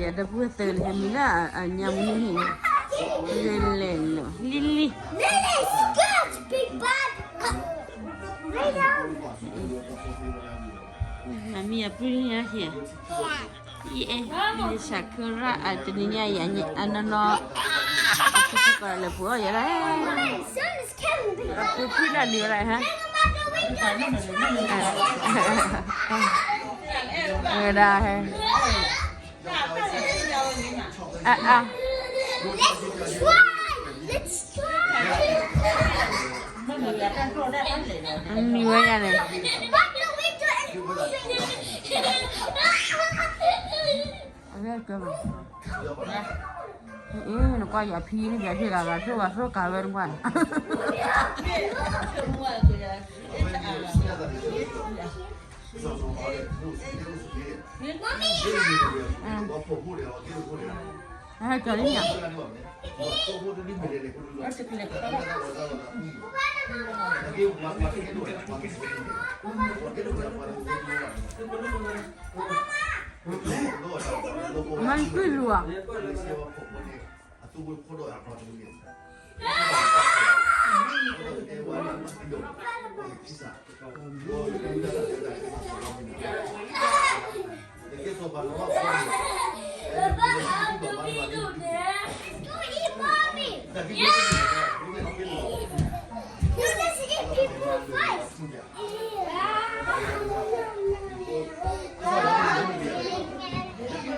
ယတပှဲၤသၢလၢဟဲမံလၢအညါမနုၤန့ၣ်, လဲၤလဲၤလီၤ လံလံ, Lily, scared, big bad. Lay down. မမီအပုၢ်လၢညါဟံၣ်, ယအဲၣ်, ယဆၣ်ခၢရၣ်အတနံၤညါယၤအနီၢ်နီၢ်, အပုၢ်လၢလၢပှၤအီၣ်ယၤဒၣ်, အပုၢ်ဖုလၢလံဝဲဒၣ်ဟဲ, ဝဲဒၣ်ဟဲ Let's try. Let's try. မံဝဲယၤန့ၣ်, အကဲဘၣ်, နကွၢ်ယၤဖံန့ၣ်ယၤဒ့ၣ်ဂၤဂၤဆိၣ်ဂၤဆိၣ်ကၤဝဲနကွၢ်န့ၣ် Mommy, Mami, please, Lua.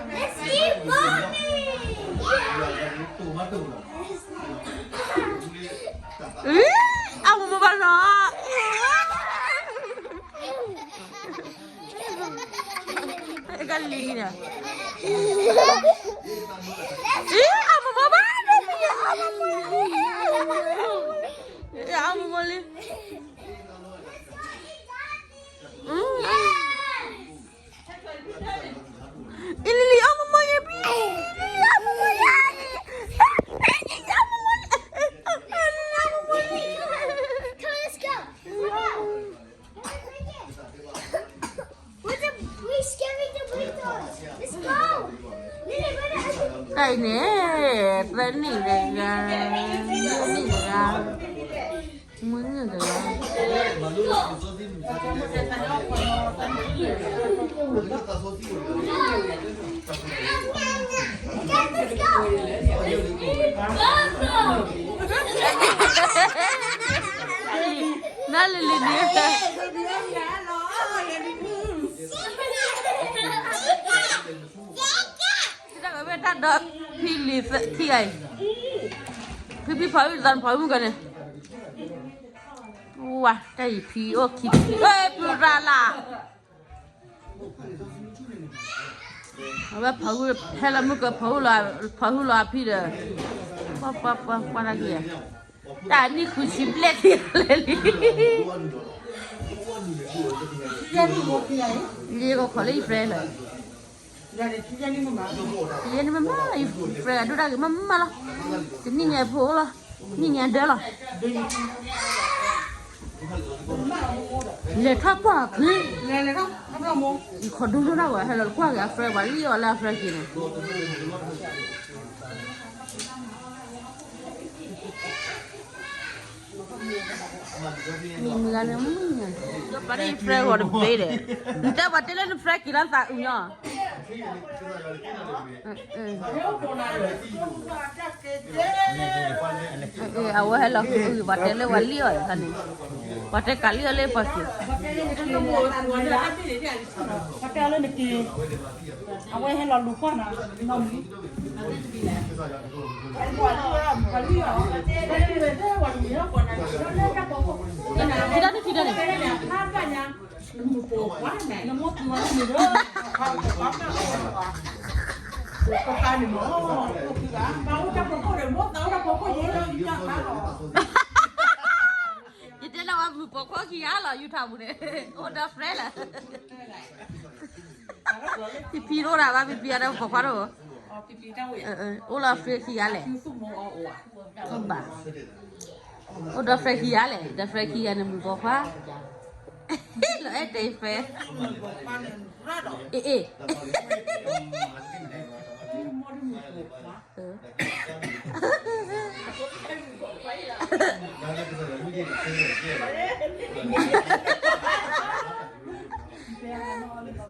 Let's eat, Mommy! Ih, amo mo ba no. Eka lili na. Ih, amo mo ba. Amo mo li. Ilili, amo mo ye bi. Ilili, amo mo ye. Amo mo ye. Amo mo ye. Come on, let's go. We're the, we scaring the burritos. Let's go. Lily, we're the ကဲန့ၣ်, သၢနံၣ်တဂၤ, သၢနံၣ်တဂၤ, မုၢ်နံၣ်တဂၤ. နလံၤလံၤန့ၣ် တၢ်ဝဲတၢ်ဒီးဖံလံၤခံဂၤအံၤ, ဖံဖံဖီအုၣ်သးဖီအုၣ်ကန့ၣ်, ဝါ တၢ်အံၤဖံအိၣ်ခံဖံ, ပူရၤလၢ်, အဝဲဖီအုၣ် ဟဲလီၤမုၢ်ကဖီအုၣ်လီၤ, ဖီအုၣ်လီၤအဖံဒီး, ပှၤပှၤပှၤပှၤတၢ်က့ၤ, တၢ်နံၣ်ဃုဆံဘျဲၣ်ခံဂၤလဲၣ်လံ, ယကခိးလၢယ friend လီၤ. ယဲန့ၣ်မ့ၢ်မး ယ friend အဒိၣ်တၢ်ဂ့ၤမးမးလီၤ, တနံၣ်ညါဖိလီၤ, နံၣ်ညါဒၢလီၤ, လဲၤထီၣ်ကွၢ်ချ့, ယခိးဒိၣ်ဒိၣ်တၢ်ဝဲ ဟဲလီၤကွၢ်က့ၤအ friend ပှၤလံအီၤလၢအ friend က့ၤန့ၣ် မုၢ်ဂၤန့ၣ်မုၢ်, ပှၤန့ၣ် friend ဂီၤတဘ့ၣ်ဒီး, နတဲပှၤတဲလၢန friend က့ၤလၢသးအုးညီ, အဝဲဟဲလီၤဃုာ်ပှၤတဲလၢပှၤလံအီၤခါန့ၣ်, ပှၤတဲကးလံအီၤလၢပှၤက့ၤ ပှၤတဲလၢနက့ၤ, အဝဲဟဲလီၤလူၤကွၢ်နၤ, နီၢ်မုၢ်, ထံတၢ်န့ၣ်, ထံတၢ်န့ၣ်, ယတဲလၢဝဲမုၢ်ပိာ်ခွါခံဂၤလီၤ ယူၤထၣ်ပူၤန့ၣ်, အိၣ်ဒီး friend လၢ ဖံဖံအိၣ်ဒၣ်ဘၣ် ဖံဖံအတၢ်ပိာ်ခွါတအိၣ်, အိၣ်လၢ friend ခံဂၤလဲၣ်, ဘၣ်, အိၣ်ဒီး friend ခံဂၤလဲၣ်, ဒီး friend ခံဂၤန့ၣ်မုၢ်ပိာ်ခွါ, လီၤအဲၣ်တဲ friend, အ့ၣ်, အ့ၣ်,